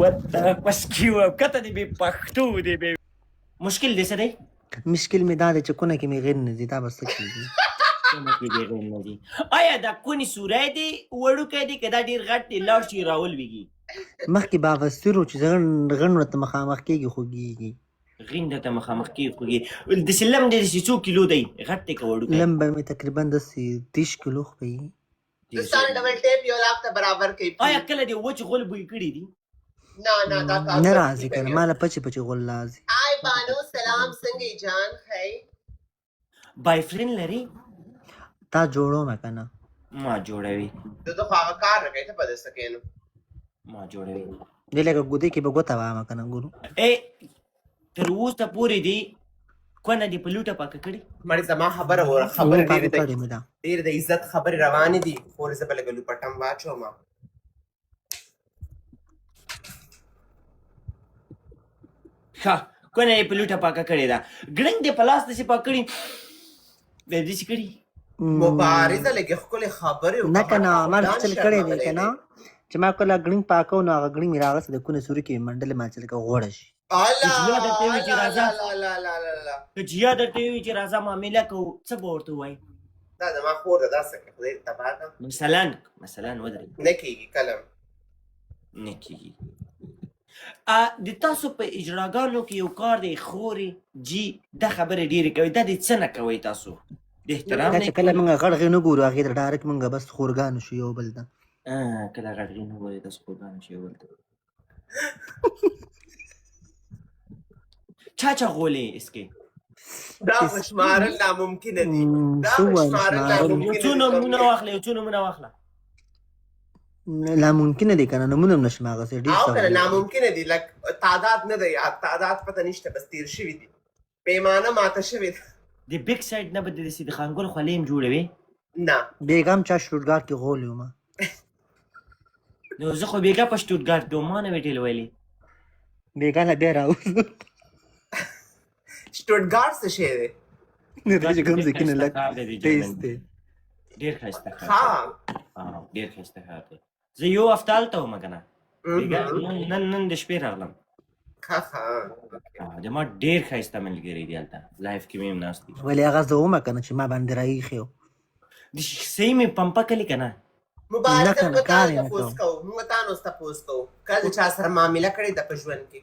وته پسکی و کته دی به پښتو دی به مشکل دی څه دی؟ مشکل مې دا دی چې کونه کې مې غیر نه ځي، دا به څه کېږي؟ کونه کې دې غیر نه ځي. آیا دا کونې سوری دی وړوکی دی که دا ډېر غټ دی لاړ شي راولوېږي؟ مخکې باوسیر و چې غڼ غڼ ورته مخامخ کېږي، خوږېږي. غین درته مخامخ کېږي خوږېږي. داسې لم دی داسې څو کیلو دی، غټ دی که وړوکی؟ لم به مې تقریبا داسې 30 کیلو خو به وي. دوستانو ډبل ټیپ یو لاک ته برابر کړئ. آیا کله دې وچ غول بوی کړي دي؟ نه نه دا کار نه راځي کنه، ماله پچې پچې غول راځي. های بانو سلام، څنګه یې جان؟ خی بای فرند لري؟ تا جوړومه کنه. ما جوړوي. ته خو هغه کار نه کوې، ته په دې څه کوې نو؟ ما جوړوي. دې لکه ګودې کې به ګوته وامه کنه ګورو. ای تر اوسه پورې دې کونه دې په لوټه پاکه کړې؟ مړې زما خبره وره، خبرې پاکه کړې مې ده. ډېرې د عزت خبرې روانې دي، خورې زه به لږه لوپټم واچوم. ښه کونه یې په لوټه پاکه کړې ده، ګړنګ دې په لاس داسې پاک کړي، بیا داسې کړي. مبارزه لږې ښکلې خبرې وکړه. نه که نه، ما چل کړی دی که نه، چې ما کله ګړنګ پاکو نو هغه ګړنګ مې راغسته د کونې سوري کې منډلې ما چې لکه غوړه شي. جیا درته وي چې راځه، که جیا درته وي چې راځه معامله کوو، څه به ورته ووایې؟ دا زما خور ده، دا څه کوي؟ خدای دې تباه کړه. مثلا مثلا ودرېږه. نه کېږي کلم نه کېږي. د تاسو په اجراګانو کې یو کار دی، خورې جی دا خبرې ډېرې کوي، دا دې څه نه کوئ تاسو؟ د احترام دا چې کله موږ غړغې نه ګورو هغې ته ډایرکټ موږ بس خورګانو شو یو بل ته. کله غړغې نه ګورئ تاسو خورګانو شو یو بل ته. چا چا غولې اسکې؟ دا خو شمارل ناممکنه دي، دا خو شمارل ناممکنه یو څو نمونه واخله، یو څو نمونه واخله. لا ممکنه دی کنه، نمونه هم نشم اخیستی ډېر. او کنه ناممکنه دي، لکه تعداد نه دی یاد، تعداد پته نشته، بس تیر شوي دي، پیمانه ماته شوې ده. د بیک سایډ نه به د سید خانګل خولې هم جوړې وي؟ نه. بېګا هم چا شټوټګارټ کې غولی وم. نو زه خو بېګا په شټوټګارټ کې وم، ما نه وې ټیل ویلي. بېګا له بیا راوځو. شټوټګارټ څه شی دی؟ نه دی چې کوم ځای کې نه لږ تیز دی. ډېر ښایسته ښار دی، ډېر ښایسته ښار دی. زه یو هفته هلته وم که نه، نن نن د شپې راغلم. ښه ښه. د ما ډېر ښایسته ملګري دي هلته، لایف کې مې هم ناست دي. ولې هغه زه ومه که نه چې ما باندې راایښی و. د صحیح مې پمپه کلي که نه؟ مبارزه موږ تا نه تپوس کوو، موږ تا نه اوس تپوس کوو، کله د چا سره معامله کړې ده په ژوند کې؟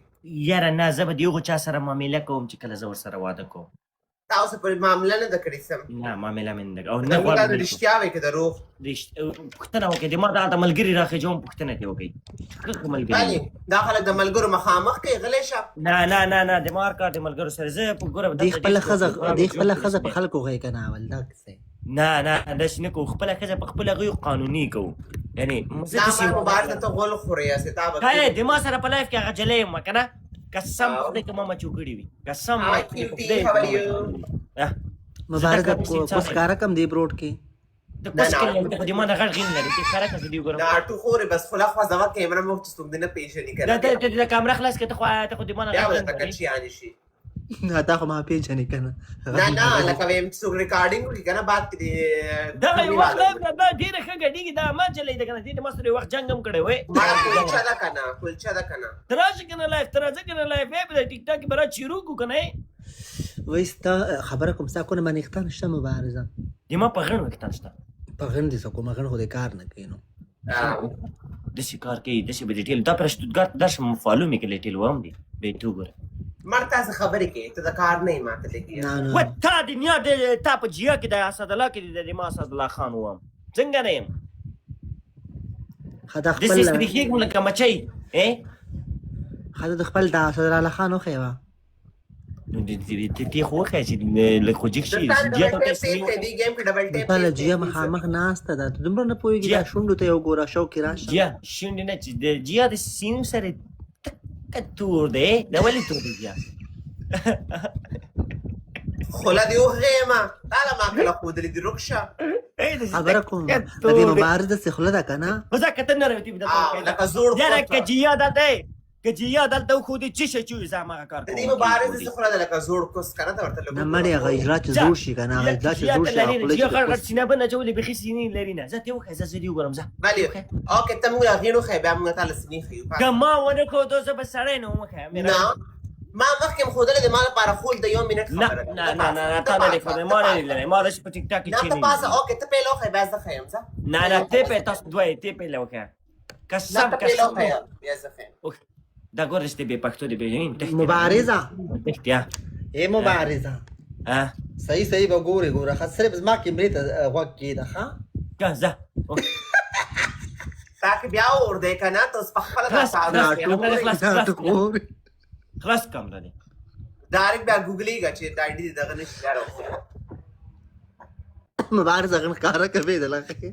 یاره نه، زه به د هغو چا سره معامله کوم چې کله زه ورسره واده کوم. تا اوسه پورې معامله نه ده کړې؟ سم نه، معامله مې نه ده او نه غواړم. رښتیا وایې که دروغ؟ پوښتنه وکړئ، د ما دلته ملګري راخېژوم، پوښتنه ترې وکړئ. ښه ښه ملګري دا خلک د ملګرو مخامخ کوي، غلی شه. نه نه نه نه، د ما هر کار د ملګرو سره زه په ګوره. دی خپله ښځه، دی خپله ښځه په خلکو غویې که نه اول دا کیسه. نه نه، داسې نه کوو، خپله ښځه په خپله غویو، قانوني کوو. یعنې زه داسې مبارزه ته غول خورې هسې تا به د ما سره په لایف کې هغه جلۍ یم که نه، قسم په خدای که ما مچو کړي وي، قسم. مبارزه کوس کاره کم دی بروډ کې د کوس کې نه خو دې ما نه غټ غین لري چې ښکاره که زه دې وګورم. دا ټو خورې بس خوله خوځوه کیمره، موږ چې څوک دې نه پېژني که نه. د کامره خلاص که، ته خو دې ما نه غټ غین لري. کچیانې شي. نه تا خو ما پېژنې که نه؟ نه نه، لکه ویم چې څوک ریکارډینګ وکړي که نه بعد کې دې دغه یو وخت دا ډېره ښه ګډېږي، دا ما چلوي ده که نه، دې ما سره یو وخت جنګ هم کړی وی. مړه کلچه ده که نه، کلچه ده که نه؟ ته راشه که نه لایف ته، راځه که نه لایف په ټیک ټاک کې به را چیرو کو که نه. وایي ستا خبره کوم، ستا کونه باندې ویښتان شته مبارزه؟ د ما په غڼ ویښتان شته. په غڼ دې څه کومه، غڼ خو دې کار نه کوي نو. داسې کار کوي، داسې به دې ټیل دا پر شټوټګارټ درشم فالو مې کړې، ټیل وهم دې به ته وګوره. مړ تاسو خبرې کوې، ته د کار نه یې ماته لګي. و تا د نیا د تا په جیا کې د اسدالله کې د ما اسدالله خان وم، څنګه نه یم؟ ښه دا خپل داسې سترخېږم لکه مچۍ. ښه د خپل د اسدالله خان وښیوه. نو د دې خو وښیه چې لږ خو جګ شي. جیا ته ته له جیا مخامخ ناسته ده، ته دومره نه پوهېږي. دا شونډو ته یې وګوره، شوق کې راشه. جیا شونډې نه، چې د جیا د سینو سره تکه تور دی، دا ولې تور دی جیا؟ خوله دې وغیمه، تا له ما کله ښودلې دي؟ رک شه. خبره کوم د دې مبارز داسې خوله ده که نه؟ خو ځه که ته نه راوتې لکه زوړ یاره که جیا دا دی. که چې یا دلته وښودې چې شی چې وي، زه هماغه کار د دې کوم. مبارز څه خوله ده لکه زوړ کوس کنه، ته ورته لږ نه مړی هغه اجرا چې زوړ شي کنه، هغه اجرا چې زوړ شي، هغه خوله جیا چې غټ د غټ کوس. سینه به نه چولې، بیخي سینې لري نه. زه ته وښیه، زه دې وګورم، زه. بله، اوکې، ته موږ غیڼو ښیې، بیا موږ تا له سینې ښیو. که ما ونه ښودو زه به سړی نه وم. وښیه. نه، ما مخکې هم ښودلې د ما لپاره خول د یو منټ نه. خبره ده. نه نه نه نه، تا نه دی ښودلی، ما نه دی لیدلی، ما داسې په ټیک ټاک کې نه، چې ته نه پاسه. لیدلی. اوکې، ته پهله وښیه، بیا زه ښیم، ځه. نه نه، ته په تاسو دوه یې، ته پهله وښیه. نه، قسم ته پهله قسم. وښیه، بیا زه ښیم. دا ګوره چې بې پښتو دی، بې تښتي. مبارزه. تښتي ها. ای مبارزه. ها. صحیح صحیح به ګورې، ګوره ښه، صرف زما کیمرې ته غوږ کېده ښه. که زه. تا کې بیا اور دی که نه، ته اوس په خپله دا خلاص، تعارف خلاص. دی. خلاص، خلاص. ګورې. خلاص کم ده. ډایرکټ بیا ګوګلېږه چې دا آی ډي دغه نشي بیا راوخیه. مبارزه غن ښکاره کوي د لخې.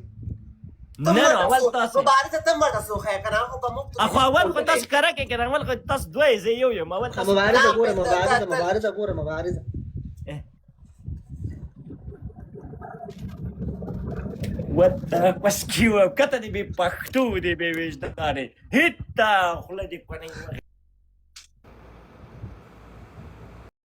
نه نه، اول تاسو. مبارزه، ته ورته څه وښیه که نه، خو که موږ خو اول خو تاسو ښکاره کړئ که نه، اول خو تاسو دوه یې، زه یو یم، اول تاسو. مبارزه ګوره، مبارزه، مبارزه ګوره، مبارزه. وته پس کیو کته دی، بې پښتو دی، بې وجدانې، هیڅ خوله دې کونې.